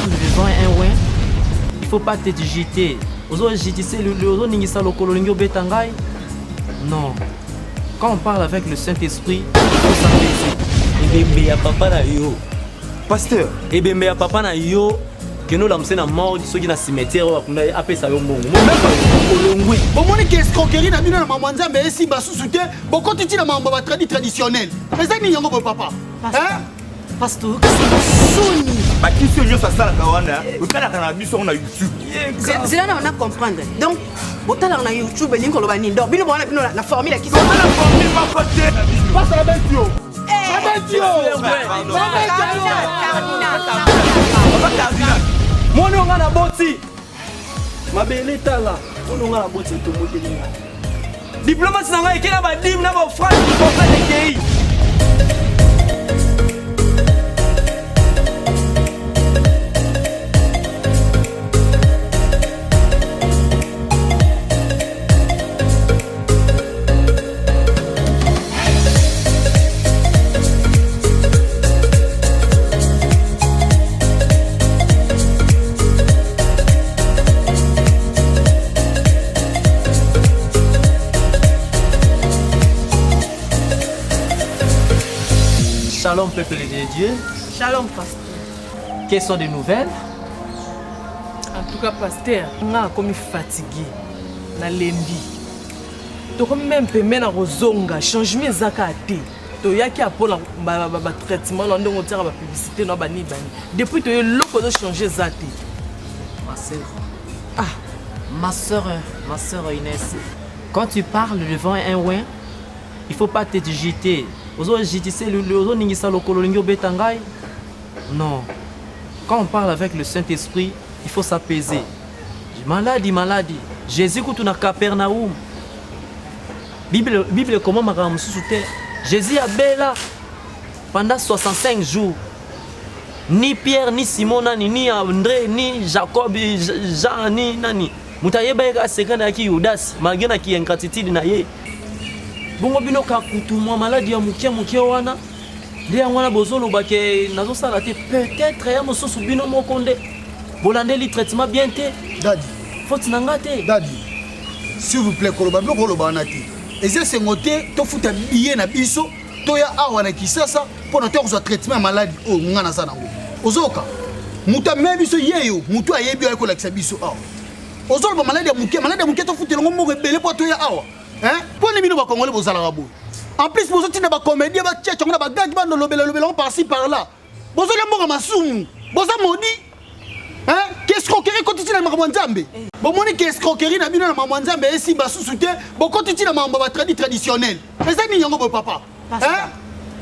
parles devant un oint, il faut pas te digiter. Ozo agitise, ozoningisa lokolo olingi obeta ngai? Non. Quand on parle avec le Saint-Esprit, il faut s'apaiser. Ebembe ya papa na yo. Pasteur, ebembe ya papa na yo kende olamuse na morgue soki na cimetière oyo akunda ye apesa yo mbongo olongwi. Bomoni ke escroquerie na bino na mambo ya Nzambe esimba susu te, bokoti ti na mambo ya batradi traditionnel. Eza nini yango boye papa? Hein? Pasteur, oyokisi soni. Bakisi oyo nyonso asalaka wana, otalaka na biso yango na YouTube. Zela na na comprendre. Donc, botalaka na YouTube elingi koloba nini? Donc, bino bowana bino na formule ya kisi. Toza na formule moko te na bino. Pasa na beti yo. Babeti yo. Babeti yo. Papa Cardinal. Moni onga na boti. Mabele tala. Moni onga na boti etombokeli nga. Diplomate na ngai ekela ba dime na ba offrande du prophète ekei. Shalom peuple de Dieu. Shalom pasteur. Quelles sont des nouvelles? En tout cas pasteur, nga akomi fatigué. Nalembi. Tokomi meme pembe na kozonga, changement eza kaka te. Toyaki apo na ba traitement na ndenge otiaka ba publicité na bani bani. Depuis toye eloko ezo changer eza te. Ma sœur. Ah, ma sœur, ma sœur Inès. Quand tu parles devant un oint, il faut pas te digiter. Ozo agitise, ozo ningisa lokolo olingi obeta ngai? Non. Quand on parle avec le Saint-Esprit, il faut s'apaiser. Maladi, maladi. Jésus kutu na Capernaum. Bible, Bible comment makambo mosusu te. Jésus abela pendant 65 jours. Ni Pierre, ni Simon, nani, ni André, ni Jacob, Jean, ni nani. Moto ayeba ye kaka secret na yaki Judas, malgré na ki ingratitude na ye. Bongo bino kakutu mwa maladi ya moke moke wana nde yango wana bozoloba ke nazosala te, peut-être ya mosusu bino moko nde bolandeli traitement bien te. Daddy. Faute na nga te. Daddy, s'il vous plaît, koloba biloko oloba wana te. Eza esengo te tofuta billet na biso toya awa na Kisasa mpo na toya kozwa traitement ya maladi oyo nga naza nango. Ozoyoka? Moto amemi biso yeyo, moto ayebi aye kolakisa biso awa. Ozoloba maladi ya moke, maladi ya moke tofuta elongo moko ebele mpo toya awa. Hein? Mpo nini bino ba Congolais bozalaka boye? En plus bozotinda ba comédien batia yango na ba gag bando lobela lobela yango par-ci par-là. Bozolia mboka masumu. Boza maudit. Hein? Qu'escroquerie ekoti ntina makambo ya Nzambe. Bomoni ke escroquerie na bino na makambo ya Nzambe esimba susu te, bokoti ntina makambo ya ba tradi traditionnel. Eza nini yango boye papa? Hein?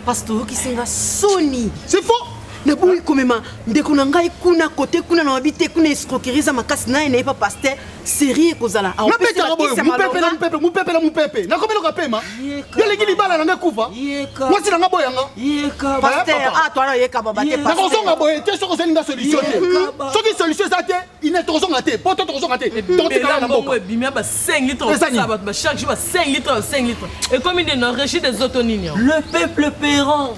Pasteur, oyokisi nga soni. C'est faux. Naboyi komema ndeko na ngai kuna kote kuna na wabi te kuna escroquerie eza makasi naye naye pa pasteur série ekozala nabetaka boye mupepe na mupepe mupepe na mupepe nakomi eloko pema yo olingi libala na nga ekufa mwasi na nga boyanga nakozonga boye te soki ozali nga solution te soki solution eza te ine tokozonga te po to tokozonga te tokotikala na mboka ebimi ba 5 litres bato ba chaque jour ba 5 litres ba 5 litres ekomi nde na régie des auto nini le peuple pérant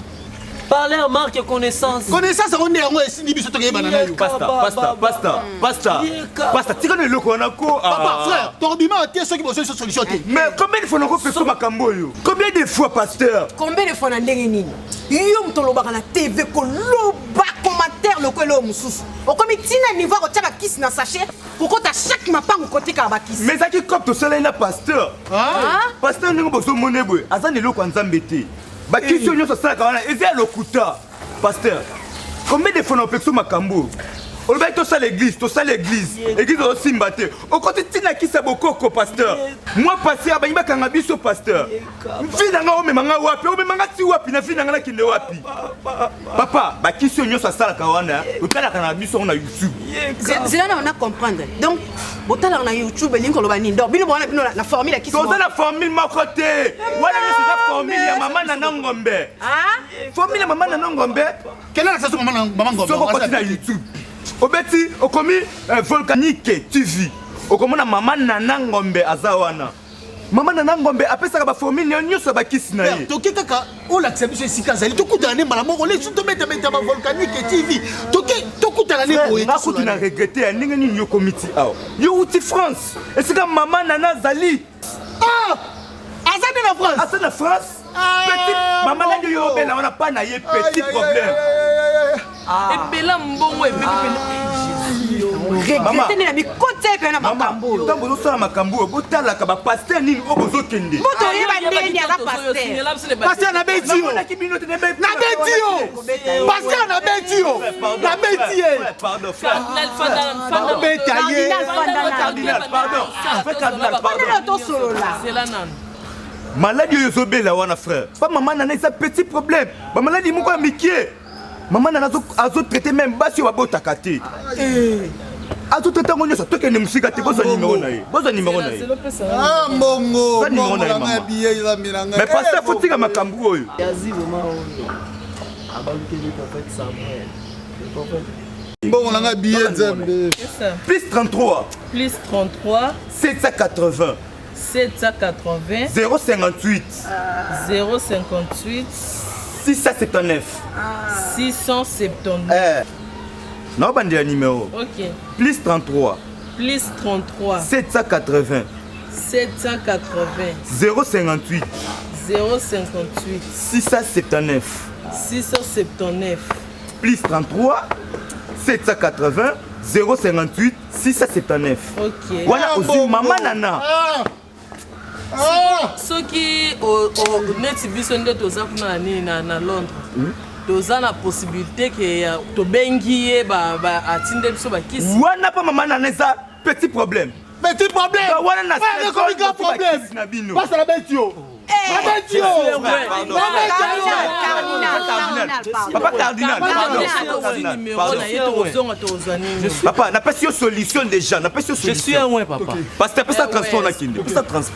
Par leur marque connaissance. Connaissance yango nde yango esindi biso tokeyebana na yo. Pasta, pasta, pasta, pasta. Pasta, tika na eloko wana ko. Papa, frère, tokobima te soki bozwi biso solution te. Mais combien de fois nako pesa makambo oyo? Combien de fois pasteur? Combien de fois na ndenge nini? Yo moto olobaka na TV koloba commentaire lokola eloko mosusu. Okomi tina niveau ya kotia bakisi na sachet, kokota chaque mapangu kotekaka bakisi. Mais ezalaki cop tosalaki na pasteur. Pasteur ndenge bozomona boye, aza na eloko ya Nzambe te. Bakisi oyo nyonso asalaka wana eza ya lokuta. Pasteur, combien de fois na opekisa makambo oyo? Olobaki tosala église, tosala église. Église ozosimba te. Okoti ntina kisa bokoko, pasteur. Moi pasteur, abangi bakanga biso, pasteur. Vie na nga omema nga wapi? Omema nga ti wapi? Na vie na nga nakende wapi? Papa, bakisi oyo nyonso asalaka wana, otalaka na biso yango na YouTube. Zela na na comprendre. Donc, botalaka na YouTube elingi koloba nini? Donc, bino bowana bino na formule ya kisi. Toza na formule moko te. Wana nyonso eza formule ya mama na Ngombe. Formule ya mama na Ngombe. Kende na saso mama na mama Ngombe. Soko okoti na YouTube. Obeti okomi Volcanique TV. Okomona mama Nana Ngombe aza wana. Mama Nana Ngombe apesaka ba formule na nyonso ya bakisi na ye. Toke kaka olakisa biso esika azali, tokutana nde mbala moko lesu tobetabeta ba Volcanique TV. Toke tokutana. Tosala nde boye. Nga kutu na regrete ya ndenge nini yo komiti awa. Yo uti France. Esika mama nana azali. Ah! Aza nde na France. Aza na France. Ah, petit mama nani yo obela wana pa na ye petit problème. Ebela mbongo ebele pene. Regrete nde na mikota ye pene na makambo oyo. Ntango bozosala makambo oyo botalaka bapaster nini oyo bozokende. Moto oyeba ndeni aza paster. Paster na beti yo. Nabeti yo. Paster nabeti yo. Nabeti ye. Pardon frère. Obeta ye. Cardinal pardon. Frère cardinal pardon. Tosolola. Zela nanu. Maladi oyo ezobela wana frère. Pa mama nana eza petit problème. Bamaladi moko ya mikie. Mama nana azotraite meme basi oyo babotaka te. Azotraite yango nyonso tokende mosika te bozwa nimero na ye. Bozwa nimero na ye. Ah mbongo. Mbongo na ngai billet eza na ngai. Mais pasteur faut tika makambo oyo. Yazi vraiment oyo. Abalukeli prophète Samuel. Le prophète. Mbongo na ngai billet nzambe. Plus 33. Plus 33. 780. 780. 058. 058. 679. 679. Eh. Naobandela numéro. Ok. Plus 33. Plus 33. 780. 780. 058. 058. 679. 679. Plus 33 780 058 679. Ok. Wana ozwi mama nana. Ah. Ah. Soki neti biso nde toza kuna na nini na Londres. Toza na possibilité ke tobengi ye atinde biso bakisi. Wana pa mama nana eza petit problème. Petit problème. Wana na seconde problème. Na bino. Pasa la bête yo. Nabeti yo. Papa cardinal. Papa, napesi yo solution déjà. Napesi yo solution. Je suis un ouais papa. Parce que pesa transport na kinde. Pesa transport.